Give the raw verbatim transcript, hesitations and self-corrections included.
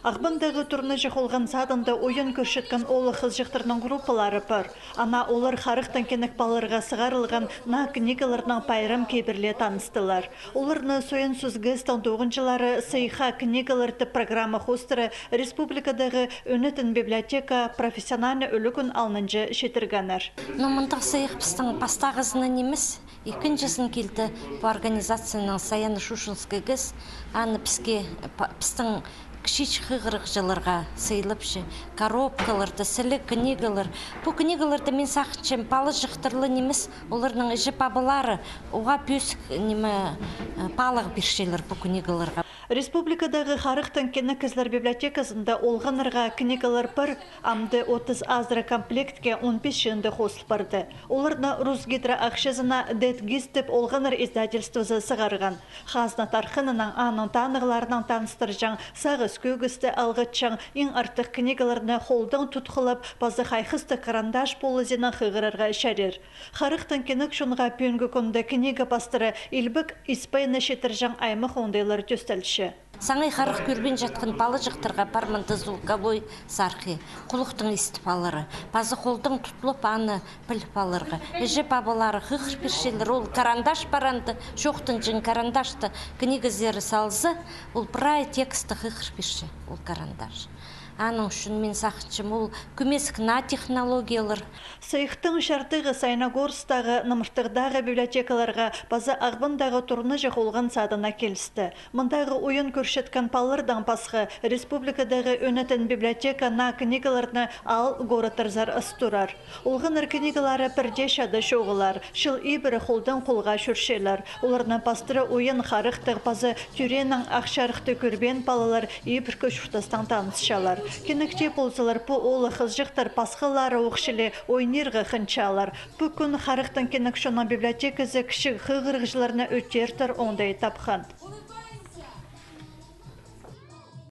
Ағбандағы Турнажах олған садында ойын кӧрчеткен оолах-хызыҷахтарның группалары пар. Ана олар харахтаң кенек палаларға сығарылған наа книгаларнаң пайрам кибірле таныстылар. Оларны «Сойан сӱзгістің тоғынҷылары сыйыхха книгалар» тіп программа хоостыра республикадағы ӧнетін библиотека профессиональный ӱлӱкӱн алнынҷа читіргеннер. Но мындағ сыйых пістің пастағызынаң нимес. Ікінҷізін килді пу организацияның Саяна Шушинская кізі, аны піске, па-, пістің кічіҷек хығырығҷыларға сыйлапча. Коробкаларда сіліг книгалар. Пу книгаларны, мин сағынчам, палаҷахтар ла нимес, оларның іҷе-пабалары уғаа пӧзік, ниме, э, паалағ пирчелер пу книгаларға. Республикадағы харахтаң кенек кізілер библиотеказында олғаннарға книгалар пар, амды отыс азыра комплектке он пис чыынды хозыл парды. Оларны РусГидро ахчазына «Дед ГИС» тіп олғаннар издательствозы сығарған. Хазна тархынанаң, аның танығларынаң таныстырҷаң сағыс кӧгісті алғытчаң, иң артых книгаларны холдаң тутхылап, паза хайхастығ карандаш полызынаң хығырарға чарир. Харахтаң кенек чонға пӱӱнгі кӱнде книга пастыра илбек испайны читірҷең аймах оңдайлар тӧстелче. Саңай харах кӧрбинчеткен палаҷахтарға пар мында звуковой сархи, кулахтаң истіп алары, паза холдаң тутхылап аны піліп аларға. Іҷе-пабалары хығыр пирчелер, ол карандаш пар анда, чоохтанҷаң карандашты книгазар салза, ол прай тексті хығыр пирче, ол карандаш. Аның ӱчӱн, мин сағынчам, ол кӧмесік наа технологиялар. Сыйыхтың чардығы Саяногорсктағы, Нымырттығдағы библиотекаларға паза Ағбандағы Турнажах олған садына килісті. Мындағы ойын кӧрчеткен палалардаң пасха, республикадағы ӧнетін библиотека наа книгаларны аал городтарзар ыс турар. Олғаннар книгалары пір дее чада чоғыллар, чыл ибіре холдаң холға чӧрчелер. Оларны пастыра ойын харахтығ паза тӧреенең ах чарыхты кӧрбеен палалар ибіркі чуртастаң танысчалар. Кенек тее ползалар, пу оолах-хызыҷахтар пасхалары ох чіли ойнирға хынчалар. Пу кӱн харахтаң кенек чонның библиотеказы кічіг хығырығҷыларны ӧтертір оңдай тапхан.